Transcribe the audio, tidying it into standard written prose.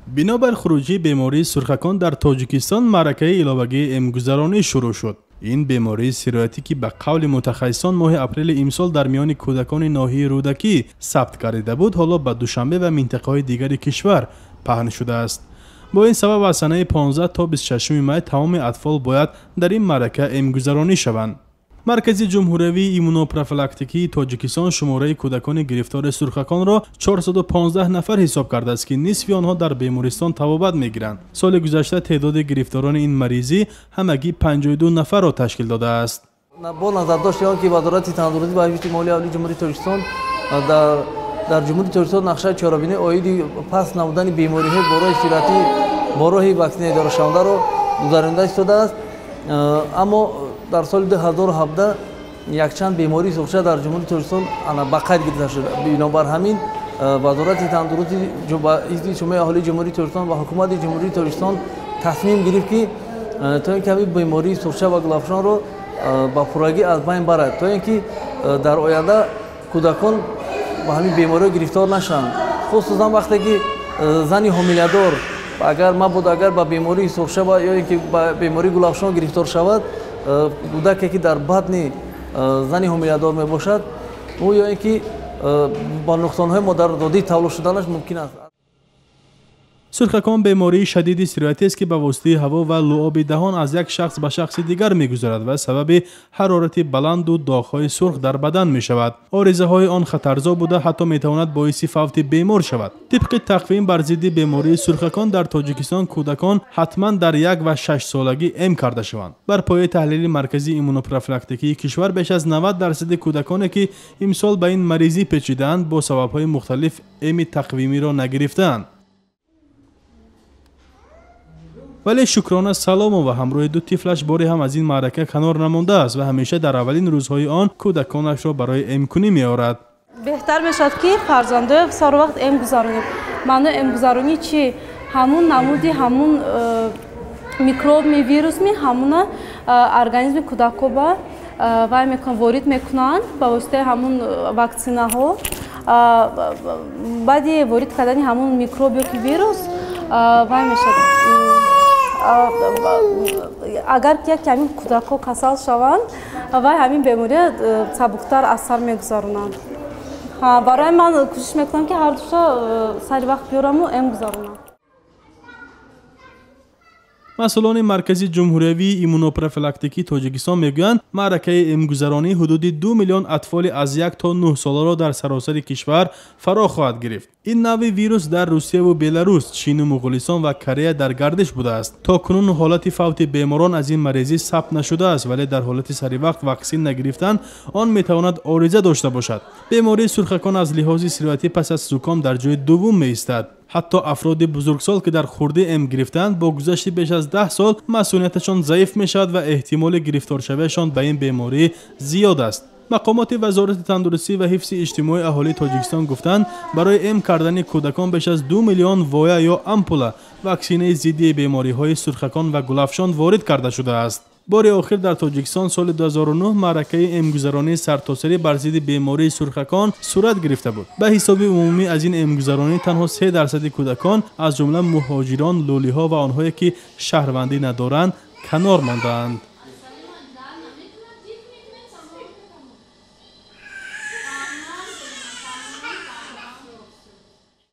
Бинобар хуруҷии бемории сурхакон дар Тоҷикистон маъракаи иловагии эмгузаронӣ шурӯъ шуд. Ин бемории сироятӣ, ки ба қавли мутахассисон моҳи апрели имсол дар миёни кӯдакони ноҳияи Рӯдакӣ сабт гардида буд, ҳоло ба Душанбе ва минтақаҳои дигари кишвар паҳн шудааст. Бо ин сабаб аз санаи 15 то 26 май тамоми атфол бояд дар ин маърака эмгузаронӣ шаванд. Маркази ҷумҳуриявии иммунопрофилактикии Тоҷикистон шумораи кӯдакони гирифтори сурхаконро 415 нафар ҳисоб кардааст, ки нисфи онҳо дар бемористон табобат мегиранд. Соли гузашта теъдоди гирифторони ин маризӣ ҳамагӣ 52 нафарро ташкил додааст. Бо назардошти он ки Вазорати тандурустӣ ва ҳифзи молии аҳолии Ҷумҳурии Тоҷикистон дар Ҷумҳурии Тоҷикистон нақшаи чорабинӣ оиди паст намудани бемориҳои бо роҳи сироятӣ бо роҳи ваксинаи идорашавандаро гузаронида истодааст, аммо дар соли 2017 якчанд бемории сурхча дар Ҷумҳурии Тоҷикистон ба қайд гирифта шуд. Бинобар ҳамин Вазорати тандурустӣ ва ҳифзи иҷтимоии аҳолии Ҷумҳурии Тоҷикистон ва Ҳукумати Ҷумҳурии Тоҷикистон тасмим гирифт, ки то ин ки ҳамин бемории сурхча ва гулафшонро ба пуррагӣ аз байн барад, то ин ки дар оянда кӯдакон ба ҳамин бемориҳо гирифтор нашаванд. Хусусан вақте ки зани ҳомиладор агар мабодо агар ба бемории сурхча ё ин ки ба бемории гулафшон гирифтор шавад, кӯдаке ки дар батни зани ҳомиладор мебошад, ӯ ё ин ки ба нуқсонҳои модарзодӣ тавлид шуданаш мумкин аст. Сурхакон бемории шадиди сироятиест, ки ба воситаи ҳаво ва луоби даҳон аз як шахс ба шахси дигар мегузарад ва сабаби ҳарорати баланду доғҳои сурх дар бадан мешавад. Оризаҳои он хатарзо буда, ҳатто метавонад боиси фавти бемор шавад. Тибқи тақвим бар зидди бемории сурхакон дар Тоҷикистон кӯдакон ҳатман дар 1 ва 6 солагӣ эм карда шаванд. Бар пояи таҳлили Маркази иммунопрофилактикии кишвар беш аз 90% кӯдаконе, ки имсол ба ин маризӣ печидаанд, бо сабабҳои мухталиф эми тақвимиро нагирифтаанд. Вале Шукрона Саломова ҳамроҳи ду тифлаш боре ҳам аз ин маърака канор намондааст ва ҳамеша дар аввалин рӯзҳои он кӯдаконашро барои эмкунӣ меорад. Беҳтар мешавад, ки фарзандоя сари вақт эм гузаронем. Маънои эмгузаронӣ чи? Ҳамун намуди ҳамун микробми, вирусми ҳамуна организми кӯдакоба вай мекунанд, ворид мекунанд ба воситаи ҳамун ваксинаҳо. Баъди ворид кардани ҳамун микроб ё ки вирус вай мешавад. Агар як ҳамин кӯдакҳо касал шаванд, вай ҳамин бемория сабуктар аз сар мегузаронанд. Барои ман кӯшиш мекунам, ки ҳар душа сари вақт биёраму эм гузаронам. Масъулони Маркази ҷумҳуриявии иммунопрофилактикии Тоҷикистон мегӯянд, маъракаи эмгузаронӣ ҳудуди 2 миллион атфоли аз 1 то 9 соларо дар саросари кишвар фаро хоҳад гирифт. Ин навъи вирус дар Русияву Беларус, Чину Муғулистон ва Корея дар гардиш будааст. То кунун ҳолати фавти беморон аз ин маризӣ сабт нашудааст, вале дар ҳолати саривақт ваксин нагирифтан он метавонад ориза дошта бошад. Бемории сурхакон аз лиҳози сироятӣ пас аз зуком дар ҷои дуввум меистад. Ҳатто афроди бузургсол, ки дар хурдӣ эм гирифтаанд, бо гузашти беш аз 10 сол масъунияташон заиф мешавад ва эҳтимоли гирифторшавиашон ба ин беморӣ зиёд аст. Мақомоти Вазорати тандурустӣ ва ҳифзи иҷтимоии аҳолии Тоҷикистон гуфтанд, барои эм кардани кӯдакон беш аз 2 миллион воя ё ампула ваксинаи зидди бемориҳои сурхакон ва гулафшон ворид карда шудааст. Бори охир дар Тоҷикистон соли 2009 маъракаи эмгузаронии сартосарӣ бар зидди бемории сурхакон сурат гирифта буд. Ба ҳисоби умумӣ аз ин эмгузаронӣ танҳо 3% кӯдакон, аз ҷумла муҳоҷирон, лӯлиҳо ва онҳое, ки шаҳрвандӣ надоранд, канор мондаанд.